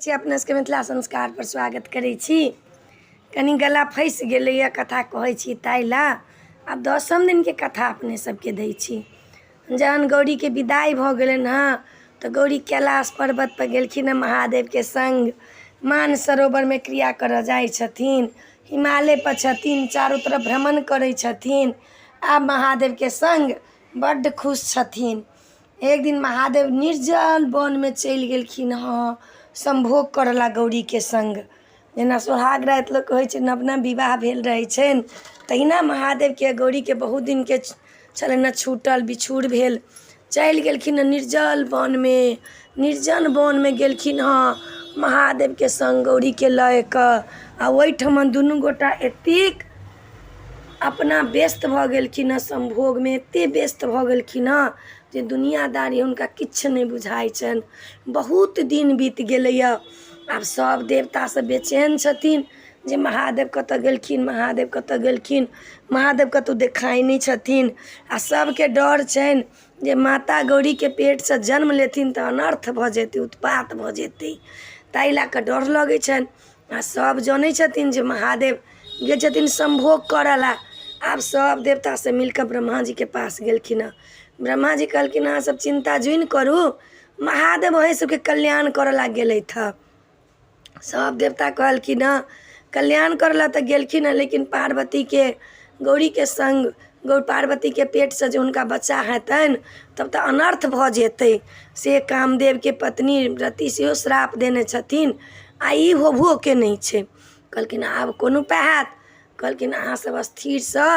छी अपना सबके मिथिला संस्कारपर स्वागत करै छी। कनि गला फँसि गेलैए कथा कहै छी ताहि लए। आब दसम दिनके कथा अपने सबके दै छी। जहन गौरीके विदाइ भऽ गेलनि हँ तऽ गौरी कैलाश पर्वतपर गेलखिन हँ महादेवके सङ्ग। मानसरोवरमे क्रिया करऽ जाइ छथिन, हिमालयपर छथिन, चारू तरफ भ्रमण करै छथिन। आब महादेवके सङ्ग बड्ड खुश छथिन। एक दिन महादेव निर्जन वनमे चलि गेलखिन हँ सम्भोग करऽ ला गौरीके सङ्ग। जेना सोहाग राति लोकके होइ छै, नव नव विवाह भेल रहै छनि, तहिना महादेवके गौरीके बहुत दिनके छलनि हँ छूटल बिछुड़ भेल। चलि गेलखिन हँ निर्जल वनमे। निर्जन वनमे गेलखिन हँ महादेवके सङ्ग गौरीके लए कऽ आ ओहिठमन दुनू गोटा एतेक अपना व्यस्त भऽ गेलखिन हँ, सम्भोगमे एतेक व्यस्त भऽ गेलखिन हँ जे दुनिआदारी हुनका किछु नहि बुझाइ छनि। बहुत दिन बीत गेलैए। आब सभ देवता सब बेचैन छथिन जे महादेव कतऽ गेलखिन, महादेव कतऽ गेलखिन, महादेव कतहु देखाइ नहि छथिन। आ सबके डर छनि जे माता गौरीके पेटसँ जन्म लेथिन तऽ अनर्थ भऽ जेतै, उत्पात भऽ जेतै, ताहि लए कऽ डर लगै छनि। आ सब जनै छथिन जे महादेव गेल छथिन सम्भोग करऽ लए। आब सब देवता सब मिलकऽ ब्रह्माजीके पास गेलखिन हँ। ब्रह्माजी कहलखिन अहाँ सब चिन्ता जुनि करू, महादेव अहीं सबके कल्याण करऽ लए गेलथि हँ। सब देवता कहलखिन हँ कल्याण करऽ लए तऽ गेलखिन हँ, लेकिन पार्वतीके गौरीके सङ्ग गौ पार्वतीके पेटसँ जे हुनका बच्चा हेतनि तब तऽ अनर्थ भऽ जेतै। से कामदेवके पत्नी रति सेहो श्राप देने छथिन आ ई होबहोके नहि छै। कहलखिन आब कोन उपाय हैत? कहलखिन अहाँ सब स्थिरसँ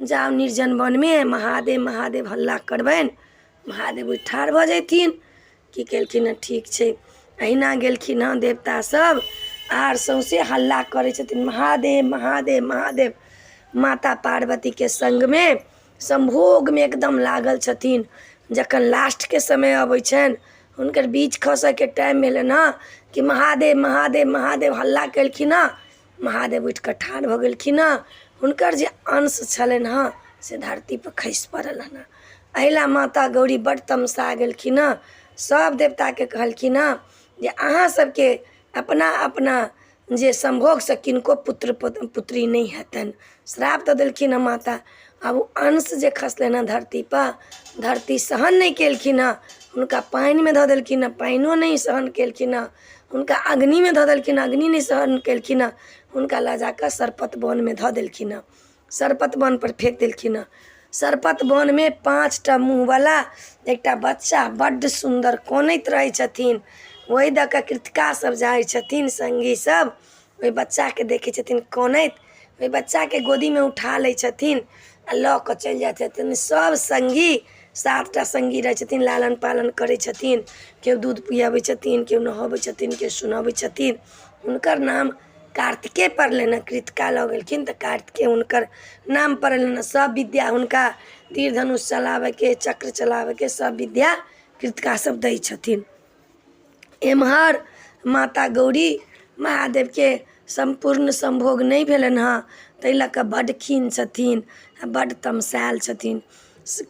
जाउ निर्जन वनमे, महादेव महादेव हल्ला करबनि, महादेव ओहि ठाढ़ भऽ जयथिन। की केलखिन हँ, ठीक छै। अहिना गेलखिन हँ देवता सब आर सौँसे हल्ला करै छथिन महादेव महादेव महादेव। माता पार्वतीके सङ्गमे सम्भोगमे एकदम लागल छथिन। जखन लास्टके समय अबै छनि, हुनकर बीज खसऽके टाइम भेलनि हँ कि महादेव महादेव महादेव हल्ला केलखिन हँ। महादेव उठिकऽ ठाढ़ भऽ गेलखिन हँ। हुनकर जे अंश छलनि हँ से धरतीपर खसि पड़ल हँ। एहि लए माता गौरी बड्ड तमसा गेलखिन हँ। सब देवताके कहलखिन हँ जे अहाँ सबके अपना अपना जे सम्भोगसँ किनको पुत्र पुत्री नहि हेतनि। श्राप दऽ देलखिन हँ माता। आब ओ अंश जे खसलनि हँ धरतीपर, धरती सहन नहि केलखिन हँ। हुनका पानिमे धऽ देलखिन हँ, पानिओ नहि सहन केलखिन हँ। हुनका अग्निमे धऽ देलखिन, अग्नि नहि सहन केलखिन हँ। हुनका लऽ जाकऽ सरपत वनमे धऽ देलखिन हँ, सरपत वनपर फेक देलखिन हँ। सरपत वनमे पाँचटा मुँहवला एकटा बच्चा बड्ड सुन्दर कनैत रहै छथिन। ओहि दऽ कऽ कृतिका सब जाइ छथिन सङ्गी सब, ओहि बच्चाके देखै छथिन कनैत, ओहि बच्चाके गोदीमे उठा लै छथिन आ लऽ कऽ चलि जाइ छथिन। सब सङ्गी सातटा सङ्गी रहै छथिन, लालन पालन करै छथिन। केओ दूध पियाबै छथिन, केओ नहबै छथिन, केओ सुनबै छथिन। हुनकर नाम कार्तिके पड़लनि हँ। कृतिका लऽ गेलखिन तऽ कार्तिके हुनकर नाम पड़लनि हँ। सब विद्या हुनका तीर धनुष चलाबऽके, चक्र चलाबऽके सब विद्या कृतिका सब दै छथिन। एम्हर माता गौरी महादेवके सम्पूर्ण सम्भोग नहि भेलनि हँ, ताहि लऽ कऽ बड्ड खिन्न छथिन आ बड्ड तमसायल छथिन।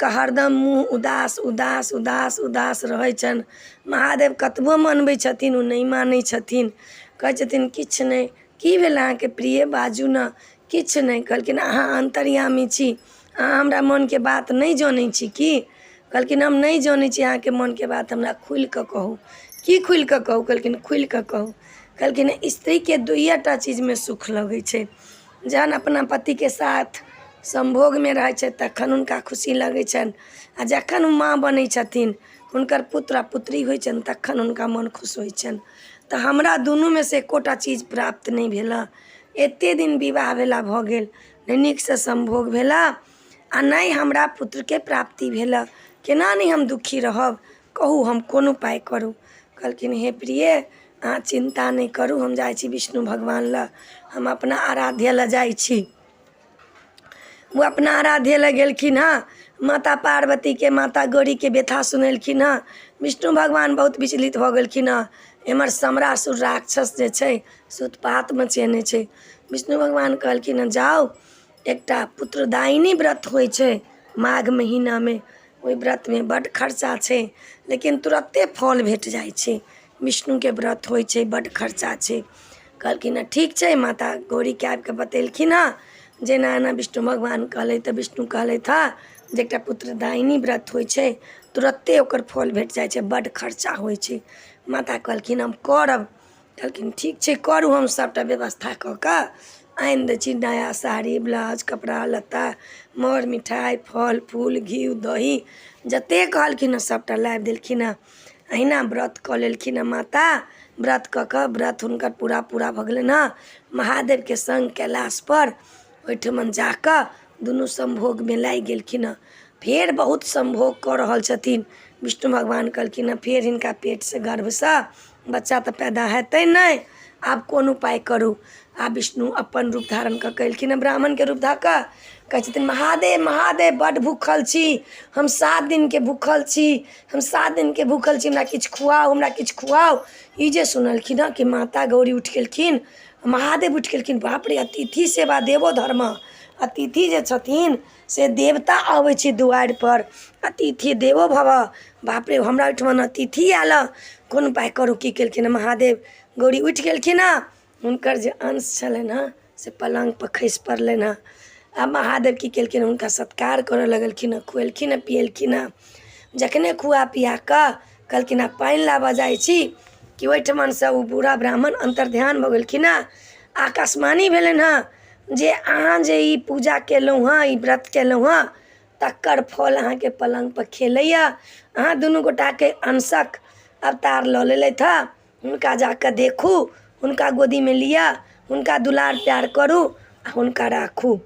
हरदम मुँह उदास उदास उदास उदास रहै छनि। महादेव कतबो मनबै छथिन, ओ नहि मानै छथिन। कहै छथिन किछु नहि। की भेल अहाँके प्रिय, बाजू ने? किछु नहि। कहलखिन अहाँ अन्तर्यामी छी, अहाँ हमरा मोनके बात नहि जनै छी की? कहलखिन हम नहि जनै छी अहाँके मोनके बात, हमरा खुलि कऽ कहू। की खुलि कऽ कहू? कहलखिन खुलि कऽ कहू। कहलखिन स्त्रीके दुइए टा चीजमे सुख लगै छै, जहन अपना पतिके साथ सम्भोगमे रहै छै तखन हुनका खुशी लगै छनि, आ जखन ओ माँ बनै छथिन, हुनकर पुत्र आ पुत्री होइ छनि, तखन हुनका मन खुश होइ छनि। तऽ हमरा दुनूमे से एकोटा चीज प्राप्त नहि भेल हँ। एतेक दिन विवाह भेला भऽ गेल, नहि नीकसँ सम्भोग भेल आ नहि हमरा पुत्रके प्राप्ति भेल। केना नहि हम दुखी रहब? कहू, हम कोन उपाय करू? कहलखिन हे प्रिय, अहाँ चिन्ता नहि करू, हम जाइ छी विष्णु भगवान लग, हम अपना आराध्य लग जाइ छी। ओ अपना आराध्य लग गेलखिन हँ, माता पार्वतीके माता गौरीके व्यथा सुनेलखिन हँ। विष्णु भगवान बहुत विचलित भऽ गेलखिन हँ। एम्हर समरासुर राक्षस जे छै से उत्पात मचेने छै। विष्णु भगवान कहलखिन हँ जाउ, एकटा पुत्रदायिनी व्रत होइ छै माघ महीनामे, ओहि व्रतमे बड्ड खर्चा छै लेकिन तुरत्ते फल भेट जाइ छै। विष्णुके व्रत होइ छै बड्ड खर्चा छै। कहलखिन हँ, ठीक छै। माता गौरीके आबि कऽ बतेलखिन हँ जे एना एना विष्णु भगवान कहलथि। तऽ विष्णु कहलथि हँ जे एकटा पुत्रदायिनी व्रत होइ छै, तुरत्ते ओकर फल भेट जाइ छै, बड्ड खर्चा होइ छै। माता कहलखिन, हम करब। कहलखिन, ठीक छै, करू, हम सभटा व्यवस्था कऽ कऽ आनि दै छी। नया साड़ी, ब्लाउज, कपड़ा लत्ता, मर मिठाइ, फल फूल, घी दही, जतेक कहलखिन हँ सभटा लाबि देलखिन हँ। अहिना व्रत कऽ लेलखिन हँ माता। व्रत कऽ कऽ व्रत हुनकर पूरा पूरा भऽ गेलनि हँ। महादेवके सङ्ग कैलाशपर ओहिठमन जा कऽ दुनू सम्भोगमे लागि गेलखिन हँ। फेर बहुत सम्भोग कऽ रहल छथिन। विष्णु भगवान कहलखिन हँ, फेर हिनका पेटसँ, गर्भसँ बच्चा तऽ पैदा हेतै नहि, आब कोन उपाय करू? आब विष्णु अपन रूप धारण कऽ कऽ एलखिन हँ, ब्राह्मणके रूप धऽ कऽ। कहै छथिन, महादेव महादेव, बड्ड भूखल छी हम, 7 दिनके भूखल छी हम, 7 दिनके भूखल छी, हमरा किछु खुआउ, हमरा किछु खुआउ। ई जे सुनलखिन हँ कि माता गौरी उठि गेलखिन, महादेव उठि गेलखिन। बाप रे, अतिथि सेवा देवो धर्म। अतिथि जे छथिन से देवता अबै छै दुआरिपर। अतिथि देवो भव। बाप रे, हमरा ओहिठमन अतिथि आयल हँ, कोन उपाय करू? की केलखिन हँ? महादेव गौरी उठि गेलखिन हँ। हुनकर जे अंश छलनि हँ से पलङ्गपर खसि पड़लनि हँ। आ महादेव की केलखिन? हुनका सत्कार करऽ लगलखिन हँ, खुएलखिन हँ, पिएलखिन हँ। जखने खुआ पिया कऽ कहलखिन, आब पानि लाबऽ जाइ छी, कि ओहिठमनसँ ओ बूढ़ा ब्राह्मण अन्तर्ध्यान भऽ गेलखिन हँ। आकाशवाणी भेलनि हँ जे अहाँ जे ई पूजा केलहुँ हँ, ई व्रत केलहुँ हँ, तकर फल अहाँके पलङ्गपर खेलैए। अहाँ दुनू गोटाके अंशक अवतार लऽ लेलथि हँ। हुनका जा कऽ देखू, हुनका गोदीमे लिअ, हुनका दुलार प्यार करू आ हुनका राखू।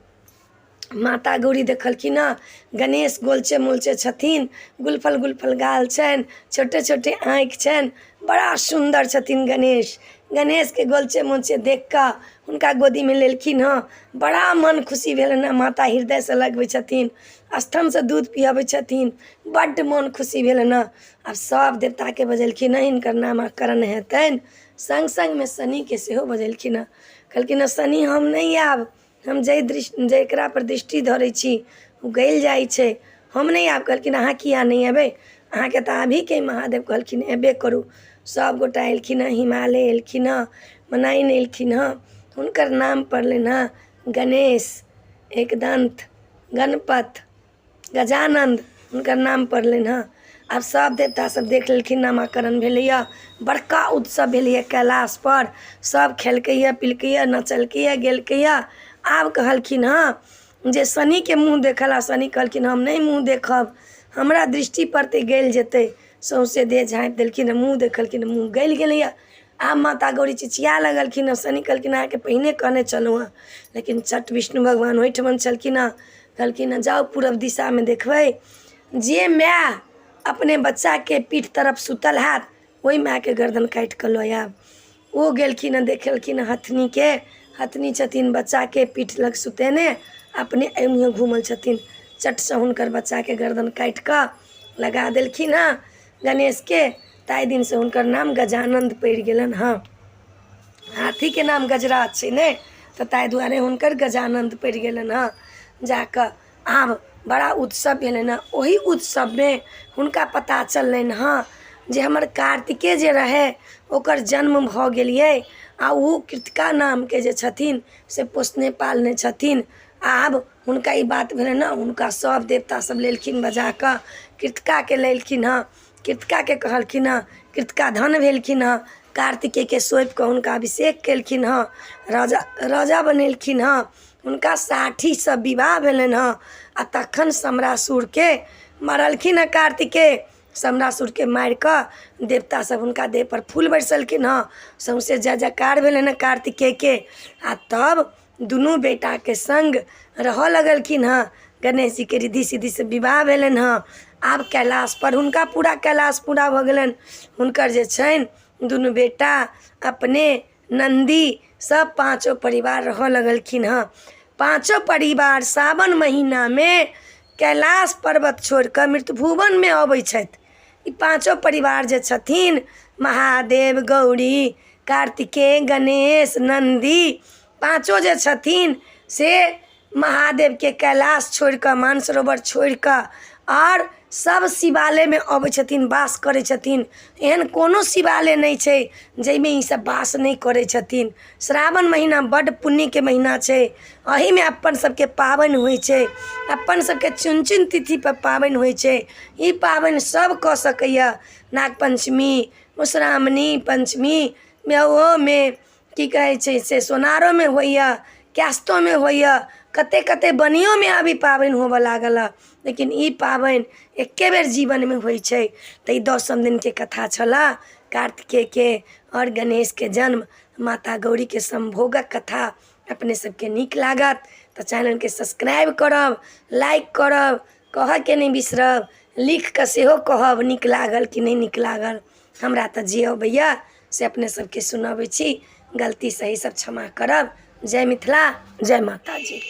माता गौरी देखलखिन हँ, गणेश गोलचे मोलचे छथिन, गुलफल गुलफल गाल छनि, छोटे छोटे आँखि छनि, बड़ा सुन्दर छथिन गणेश। गणेशके गोलचे मोलचे देख कऽ हुनका गोदीमे लेलखिन हँ। बड़ा मन खुशी भेलनि हँ। माता हृदयसँ लगबै छथिन, स्तनसँ दूध पियाबै छथिन, बड्ड मोन खुशी भेलनि हँ। आब सभ देवताके बजेलखिन हँ, हिनकर नामकरण हेतनि। सङ्ग सङ्गमे शनिके सेहो बजेलखिन हँ। कहलखिन हँ, शनि हम नहि आयब, हम जाहि दृष्टि जकरापर दृष्टि धरै छी ओ गलि जाइ छै, हम नहि आयब। कहलखिन, अहाँ किया नहि अयबै? अहाँके तऽ आबहीके। महादेव कहलखिन, अयबे करू। सभगोटा एलखिन हँ, हिमालय एलखिन हँ, मनाइन एलखिन हँ। हुनकर नाम पड़लनि हँ गणेश, एकदन्त, गणपत, गजानन्द हुनकर नाम पड़लनि हँ। आब सभ देवता सब देख लेलखिन, नामाकरण भेलैए, बड़का उत्सव भेलैए कैलाशपर। सभ खेलकैए, पिलकैए, नचलकैए, गेलकैए। आब कहलखिन हँ जे शनिके मुँह देखल। आ शनि कहलखिन, हम नहि मुँह देखब, हमरा दृष्टि पड़तै गलि जेतै। सौँसे देह झाँपि देलखिन हँ। मुँह देखलखिन, मुँह गलि गेलैए। आब माता गौरी चिचिया लगलखिन हँ। शनि कहलखिन, अहाँके पहिने कहने छलहुँ हँ। लेकिन चट विष्णु भगवान ओहिठमन छलखिन हँ। कहलखिन हँ, जाउ, पूरब दिशामे देखबै, जे माय अपने बच्चाके पीठ तरफ सुतल हैत ओहि मायके गर्दन काटि कऽ लऽ आयब। ओ गेलखिन हँ, देखेलखिन हँ हथिनीके। हथिनी छथिन बच्चाके पीठ लग सुतेने, अपने एहि मुँहे घूमल छथिन। चटसँ हुनकर बच्चाके गर्दन काटि कऽ लगा देलखिन हँ गणेशके। ताहि दिनसँ हुनकर नाम गजानन्द पड़ि गेलनि हँ। हाथीके नाम गजराज छै ने, तऽ ताहि दुआरे हुनकर गजानन्द पड़ि गेलनि हँ। जा कऽ आब बड़ा उत्सव भेलनि हँ। ओही उत्सवमे हुनका पता चललनि हँ जे हमर कार्तिके जे रहै ओकर जन्म भऽ गेलियै आ ओ कृतिका नामके जे छथिन से पोसने पालने छथिन। आब हुनका ई बात भेलनि हँ। हुनका सभ देवता सब लेलखिन बजा कऽ, कृतिकाके लेलखिन हँ, कृतिकाके कहलखिन हँ। कृतिका धन भेलखिन हँ। कार्तिकेयके सौंपि कऽ हुनका अभिषेक केलखिन हँ, राजा राजा बनेलखिन हँ। हुनका साठीसँ विवाह भेलनि हँ आ तखन शम्बरासुरके मारलखिन हँ कार्तिकेय। शम्बरासुरके मारि कऽ देवता सब हुनका देहपर फूल बरसेलखिन हँ, सौँसे जय जयकार भेलनि हँ कार्तिकेयके। आ तब दुनू बेटाके सङ्ग रहऽ लगलखिन हँ। गणेश जीके रिद्धि सिद्धिसँ विवाह भेलनि हँ। आब कैलाशपर हुनका पूरा कैलाश पूरा भऽ गेलनि। हुनकर जे छनि दुनू बेटा, अपने, नन्दी, सब पाँचो परिवार रहऽ लगलखिन हँ। पाँचो परिवार सावन महीनामे कैलाश पर्वत छोड़ि कऽ मृतभुवनमे अबै छथि। ई पाँचो परिवार जे छथिन, महादेव, गौरी, कार्तिकेय, गणेश, नन्दी, पाँचो जे छथिन से महादेवके कैलाश छोड़ि कऽ, मानसरोवर छोड़ि कऽ आओर सभ शिवालयमे अबै छथिन, वास करै छथिन। एहन कोनो शिवालय नहि छै जाहिमे ईसभ वास नहि करै छथिन। श्रावण महीना बड्ड पुण्यके महीना छै। एहिमे अपन सबके पाबनि होइ छै। अपन सबके चुनि चुनि तिथिपर पाबनि होइ छै। ई पाबनि सब कऽ सकैए। नाग पञ्चमी, मधुश्रावणी पञ्चमी, ओहोमे की कहै छै से सोनारोमे होइए, कैस्तोमे होइए, कते कते बनियोमे आब ई पाबनि होबऽ लागल हँ। लेकिन ई पाबनि एके बेर जीवनमे होइ छै। तऽ ई दसम दिनके कथा छलऽ कार्तिकेयके आओर गणेशके जन्म, माता गौरीके सम्भोगक कथा। अपने सबके नीक लागत तऽ चैनलके सब्सक्राइब करब, लाइक करब, कहऽके नहि बिसरब, लिख कऽ सेहो कहब नीक लागल कि नहि नीक लागल। हमरा तऽ जे अबैए से अपने सबके सुनऽबै छी। गलती सही सब क्षमा करब। जय मिथिला, जय माताजी।